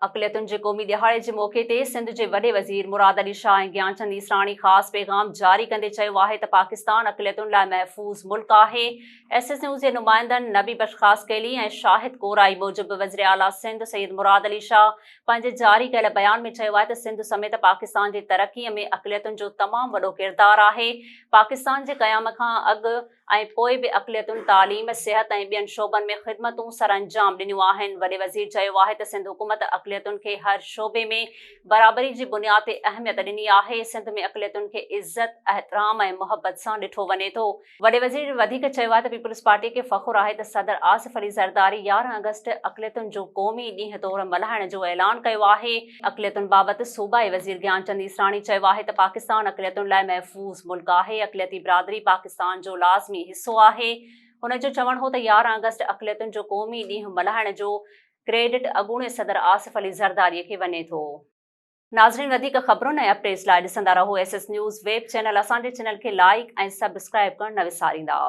اقليتن جي قومي ڏهاڙي جي موقعي تي سنڌ جي وڏي وزير مراد علي شاهه ۽ گيانچند ايسراڻي خاص پيغام جاري ڪندي چيو آهي ته پاڪستان اقليتن لاء محفوظ ملڪ آهي. ايس ايس نيوز جي نمائندن نبي بخش خاصخيلي ۽ شاهد ڪورائي موجب وزيراعليٰ سنڌ سيد مراد علي شاهه پنهنجي جاري ڪيل بيان ۾ چيو آهي ته سنڌ سميت پاڪستان جي ترقي ۾ اقليتن جو تمام وڏو ڪردار آهي، پاڪستان جي قيام کان اڳ ۽ پوء به اقليتن تعليم، صحت ۽ ٻين شعبن ۾ خدمتون سرانجام ڏنيون آهن. وڏي وزير چيو آهي ته سنڌ حڪومت اقليتن کي هر شعبي ۾ برابري جي بنياد تي اهميت ڏني آهي، سنڌ ۾ اقليتن کي عزت، احترام ۽ محبت سان ڏٺو وڃي ٿو. وڏي وزير وڌيڪ چيو آهي ته پيپلز پارٽي کي فخر آهي ته صدر آصف علي زرداري 11 آگسٽ اقليتن جو قومي ڏينهن طور ملهائڻ جو اعلان ڪيو آهي. اقليتن بابت صوبائي وزير گيانچند ايسراڻي چيو آهي ته پاڪستان اقليتن لاء محفوظ ملڪ آهي، اقليتي برادري پاڪستان جو لازمي حصو آهي. هن جو چوڻ هو ته 11 آگسٽ اقليتن جو قومي ڏينهن ملهائڻ جو ڪريڊٽ اڳوڻي صدر آصف علي زرداري کي وڃي ٿو. ناظرين وڌيڪ خبرن ۽ اپڊيٽس لاء ڏسندا رهو S S news web channel اسان جي چينل کي لائيڪ ۽ سبسڪرائيب ڪرڻ نه وساريندا.